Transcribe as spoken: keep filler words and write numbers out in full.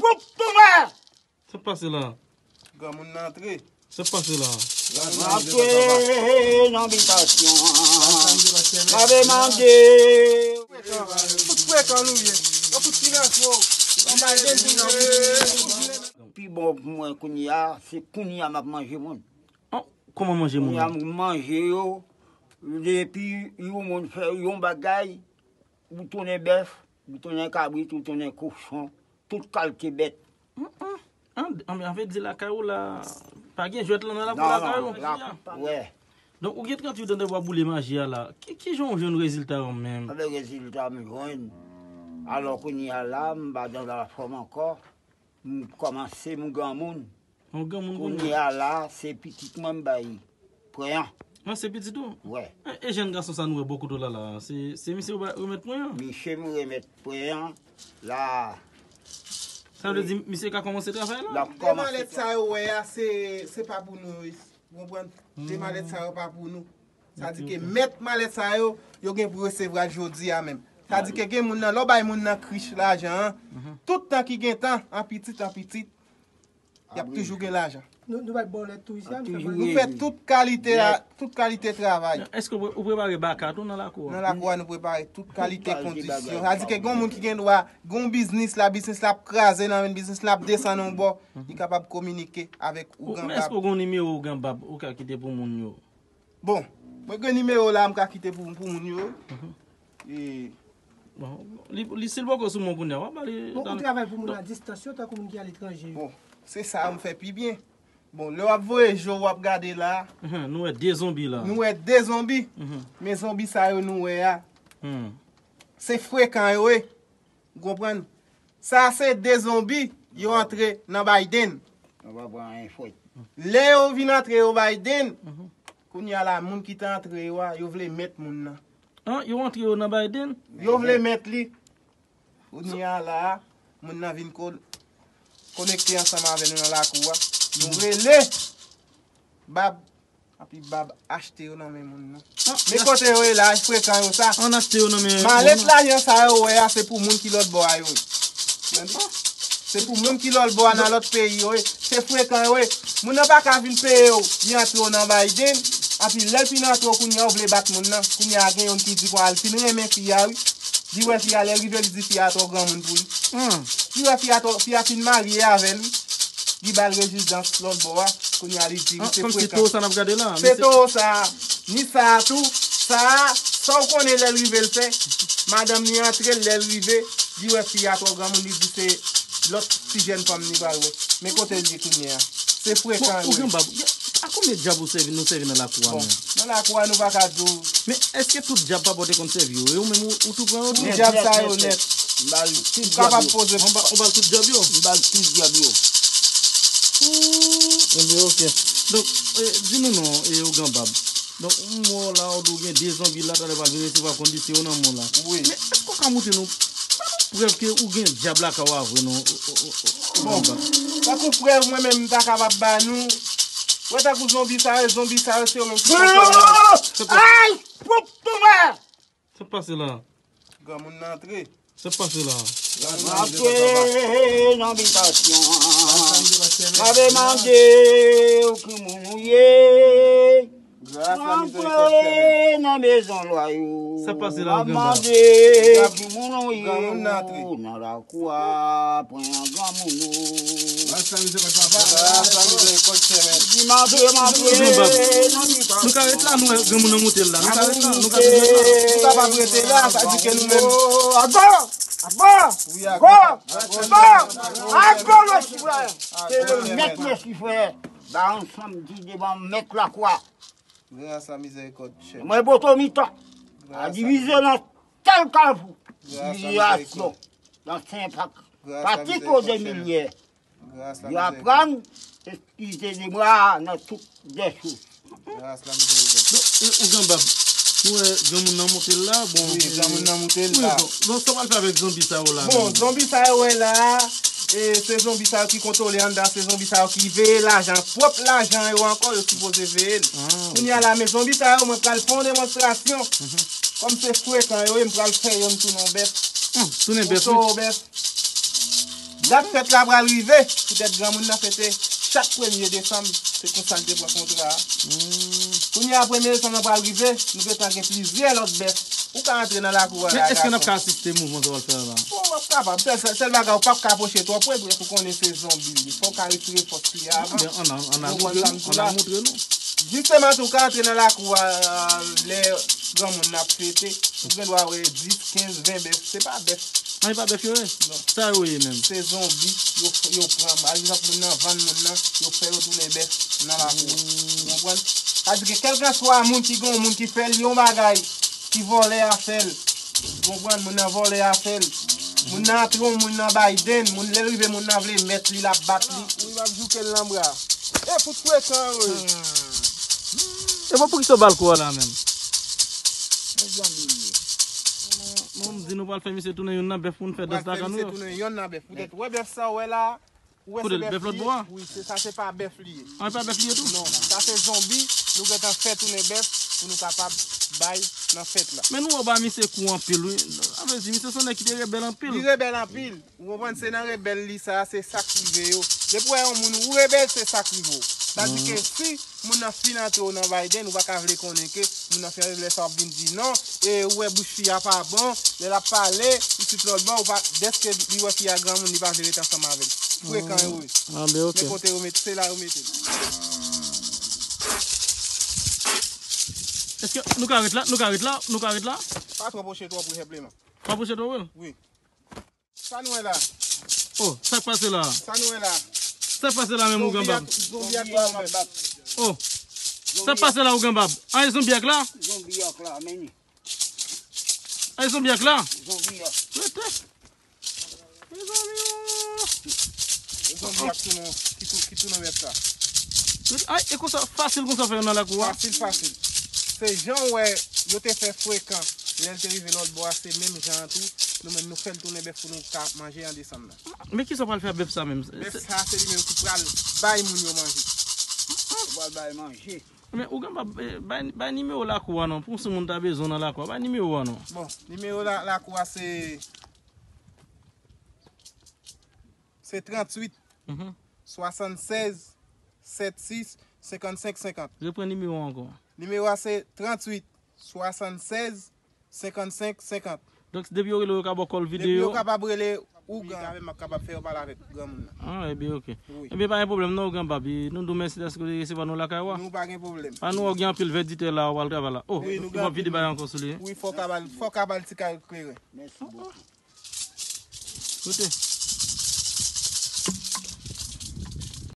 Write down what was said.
Poup tonbè! Sa k pase la? Granmoun nan antre. Sa k pase la? Antre nan bitasyon an. M ap mande. Tout frekan nou ye. Yo fout silans yo. Yo mal dezi nan. Pi bon pou mwen kounye a, se kounye a m ap manje moun. An, kòman manje moun? Kounye a m manje yo. Depi yon moun fè yon bagay, ou tounen bèf, ou tounen kabrit, ou tounen kochon, tout kalite bèt. An, an, an, an vle di lakay ou la, pa gen jwèt lan nan lakou lakay ou? Non, non, la, wè. Donk, ou gen tranntuit an depi w ap boule maji a la. Ki, ki jan w jwenn rezilta yo menm? Anben, rezilta m jwenn. Alò, kounye a la, m pa nan lafòm ankò. M kòmanse, m granmoun. Yon granmoun kounye a. Kounye a la, se pitit mwen m bay pwen an. An, se pitit ou? Wè. E, e jèn gason sa nou wè bò kote w la la, se, se misye ou ba remèt pwen an? Misye m remèt pwen an la. Sa vle di misye ka kòmanse travay la? L ap kòmanse. De malèt sa yo wè a, se, se pa pou nou, wi. Ou konprann? De malèt sa yo pa pou nou. Sa di ke mèt malèt sa yo, yo gen pou resevwa l jodi a menm. Sa di ke gen moun nan, lè w bay moun nan krich lajan an, tout tan ki gen tan, an pitit, an pitit, y ap toujou gen lajan. Nou, nou bay bòlèt tou isi a, nou fè bòlèt. Nou fè tout kalite, tout kalite travay. Èske ou pre-, ou prepare baka tou nan lakou a? Nan lakou a, nou prepare tout kalite kondisyon. Sa di ke gen moun ki gen dwa, gen yon biznis la, biznis la ap kraze nan men, biznis la ap desann yon bò, li kapab kominike avèk Ougan Bab. Men èske ou gen yon nimewo Ougan Bab ou ka kite pou moun yo? Bon, mwen gen nimewo la, m ka kite pou, pou moun yo. E bon, li, li, si l poko sou mwen kounye a, w ap ba li. Bon, ou travay pou moun a distans yo, tankou moun ki aletranje yo. Bon, se sa m fè pi byen. Bon, lè w ap voye je w, w ap gade la. Nou wè de zonbi la. Nou wè de zonbi. Men zonbi sa yo nou wè a, se frekan yo ye. Ou konprann? Sa se de zonbi, yo antre nan Biden. Yo pa pran anyen fwèt. Lè yo vin antre yo Biden, kounye a la, moun ki te antre yo a, yo vle mèt moun nan. An, yo antre yo nan Biden? Yo vle mèt li. Kounye a la, moun nan vin ko-, konekte ansanm avè nou nan lakou a. Nou rele Bab. Anpi Bab achte yo nan men moun nan. Men kote yo ye la, frekan yo sa. Ann achte yo nan men moun nan. Malèt lajan sa yo wè a, se pou moun ki lòt bò a yo ye. Se pou moun ki lòt bò a nan lòt peyi yo ye. Se frekan yo ye. Moun nan pa ka vin peye w, li antre w nan Biden. Anpi lè l fin antre w, kounye a ou vle bat moun nan. Kounye a gen youn ki di kwa l fin renmen fi a wi. Li wè fi a, lè l rive, li di fi a twò granmoun pou li. Li wè fi a twò, fi a fin marye avè l wi. Li ba l rezidans lòt bò a. Kounye a li di wi, se frekan. Kòmsi towo sa n ap gade la. Se towo sa. Ni sa a tou. Sa a, sa w konnen lè l rive l fè. Madanm li antre l, lè l rive, li wè fi a twò granmoun, li di se lòt ti jèn fanm li pral wè. Men kote l ye kounye a. Se frekan yo ye. Bon, Ougan Bab, a konbyen dyab ou sèvi, nou sèvi nan lakou a menm? Nan lakou a, nou pa ka di w. Men èske tout dyab pa bò te konn sèvi yo? E ou menm, ou, ou tou pran yo tou? Tout dyab sa yo nèt. M ba l tout dyab yo. Ou kapab poze. Ou ba, ou ba l tout dyab yo? M ba l tout dyab yo. Enben, oke. Donk, e, di nou non, e, Ougan Bab. Donk, m wè w la, ou di w gen de zonbi la, talè pral vin resevwa kondisyon yo nan men w la. Wi. Men èske w ka montre nou, ba nou prèv ke ou gen dyab lakay ou a vre non, Ougan Bab? Tankou prèv mwen menm m ta kapab ba nou. Wè tankou zonbi sa yo, zonbi sa yo se yo menm ki konn fè yo. Ay! Poup tonbè! Sa k pase la? Granmoun nan antre. Sa k pase la? Antre nan bitasyon an. M ap mande w ki moun ou ye. Antre nan mezon lwa yo. Sa k pase la, Ougan Bab? M ap mande w ki moun ou ye. Granmoun nan antre. Nan lakou a, pran granmoun ou. Gras a mizerikòd papa. Gras a mizerikòd Seyè. Di m antre, m antre. Ougan Bab. Nou ka ret la, nou wè granmoun nan monte la. Nou ka ret la, nou ka ret la. Nou kapab rete la, sa di ke nou menm. Ago! Ago! Ago! Ago! Ago Lisifè! Se le mèt Lisifè. Ba ansanm di devan mèt lakou a. Gras a mizerikòd Seyè. Mwen poto mitan. A divize nan tèl kafou. Divize asyon. Nan Senpak. Pati koze milyè. Yo aprann eskize de mwa nan tout dèchou. Donk, e, Ougan Bab, nou wè granmoun nan monte la, bon. Wi, granmoun nan monte la. Bon, donk, sa w pral fè avèk zonbi sa yo la menm? Bon, zonbi sa yo wè la, e, se zonbi sa yo ki kontwole anndan, se zonbi sa yo ki veye lajan, pwòp lajan yo ankò, yo sipoze veye l. Kounye a la, men zonbi sa yo, mwen pral fè yon demonstrasyon. Kòm se frekan yo ye, m pral fè yo tounen bèf. Tounen bèf, wi. Yon towo bèf. Dat fèt la pral rive, poutèt granmoun nan fete chak premye desanm, se konsa l te pran kontra a. Kounye a, premye desanm nan pral rive, nou gentan gen plizyè lòt bèf. Ou ka antre nan lakou a la. Men èske n ap ka asiste mouvman sa w ap fè a la? Bon, w ap kapab. Sèl, sèl, sèl bagay, ou p ap ka pwoche twò pre, pou konnen se zonbi li. Fò w ka retire fòs li a avan. Ebyen, ann al, ann al montre nou, ann al montre nou. Jisteman, tou, ou ka antre nan lakou a, lè granmoun nan ap fete, ou gen dwa wè dis, kenz, ven bèf. Se pa bèf. An, e pa bèf yo ye? Non. Sa yo ye menm? Se zonbi, yo, yo pran. Pa egzanp, moun nan vann moun nan, yo fè yo tounen bèf nan lakou a. Ou konprann? Sa di ke kèlkanswa moun ki gen yon moun ki fè l yon bagay, ki vòlè a fè l. Ou konprann? Moun nan vòlè a fè l. Moun nan antre yon moun nan Biden, moun lè l rive moun nan vle mèt li, l ap bat li. Wi, m ap jouke l nan bra. E fout frekan, wi. E bon, poukisa w ba l kou a la menm? Mezanmi. Nou, nou di nou pral fè misye tounen youn nan bèf pou n fè dans la ka nou yo. Pral fè misye tounen youn nan bèf. Poutèt, wè bèf sa w wè la, ou wè se bèf lòt bò a? Wi, se sa, se pa bèf li ye. An, e pa bèf li ye tou? Non, sa se zonbi, nou gentan fè tounen bèf pou nou kapab bay nan fèt la. Men nou wè w ba misye kou anpil, wi. Sa vle di, misye se yon nèg ki te rebèl anpil. Li rebèl anpil. Ou konprann? Se nan rebèl li sa, se sa k rive yo. Depi w wè yon moun ou rebèl, se sa k rive w. Sa di ke si moun nan fin antre w nan Biden, ou pa ka vle konnen ke moun nan fin antre, lè sa w ap vin di non, e ou wè bouch fi a pa bon, lè l ap pale, isit lòt bò, ou pa, dèske li wè fi a granmoun, li pa vle ret ansanm avè l. Frekan yo ye. Ah, ben, ok. Men kote yo mete, se la yo mete l. Èske nou ka ret la? Nou ka ret la? Nou ka ret la? Pa twò pwoche twò pre, senpleman. Pa pwoche twò pre? Wi. Sa nou wè la? Oh, sa k pase la? Sa nou wè la? Sa k pase la menm, Ougan Bab? Zonbi ak, zonbi ak granmoun bèf. Oh, sa k pase la, Ougan Bab? An, e zonbi ak la? Zonbi ak la, men. An, e zonbi ak la? Zonbi ak. Rete. Mezanmi, oh. Zonbi ak tou nan, ki tou, ki tou nan bèf sa. Rete. Ay, e konsa, fasil konsa fè yo nan lakou a? Fasil, fasil. Se jan w wè yo te fè frekan. Lè l te rive lòt bò a, se menm jan an tou. Nou menm, nou fè l tounen bèf pou nou ka manje an desanm nan. Men kisa w pral fè ak bèf sa menm? Bèf sa, se li menm ki pral bay moun yo manje. Ou pral bay manje. Men Ougan Bab, eh, bay, bay nimewo lakou a non. Pou si moun ta bezwen w nan lakou a, bay nimewo a non. Bon, nimewo la, lakou a se, se tranntuit, mhm, swasannsèz, sèt sis, senkannsenk, senkant. Repran nimewo a ankò. Nimewo a se tranntuit, swasannsèz, senkannsenk, senkant. Donk, depi yo rele w, yo ka ba w kòl videyo. Depi yo kapab rele Ougan avè m, m ap kapab fè yo pale avèk granmoun nan. Ah, ebyen, ok. Wi. Ebyen, pa gen pwoblèm non, Ougan Bab. Nou di w mèsi dèske w te resevwa nou lakay ou a. Nou pa gen pwoblèm. Pa nou, w gen anpil vèditè la, w al travay la. Oh, wi, nou gen anpil. Vide bagay ankò sou li, wi. Wi, fò w ka ba l, fò w ka ba l ti kal kleren. Mèsi bokou. Koute.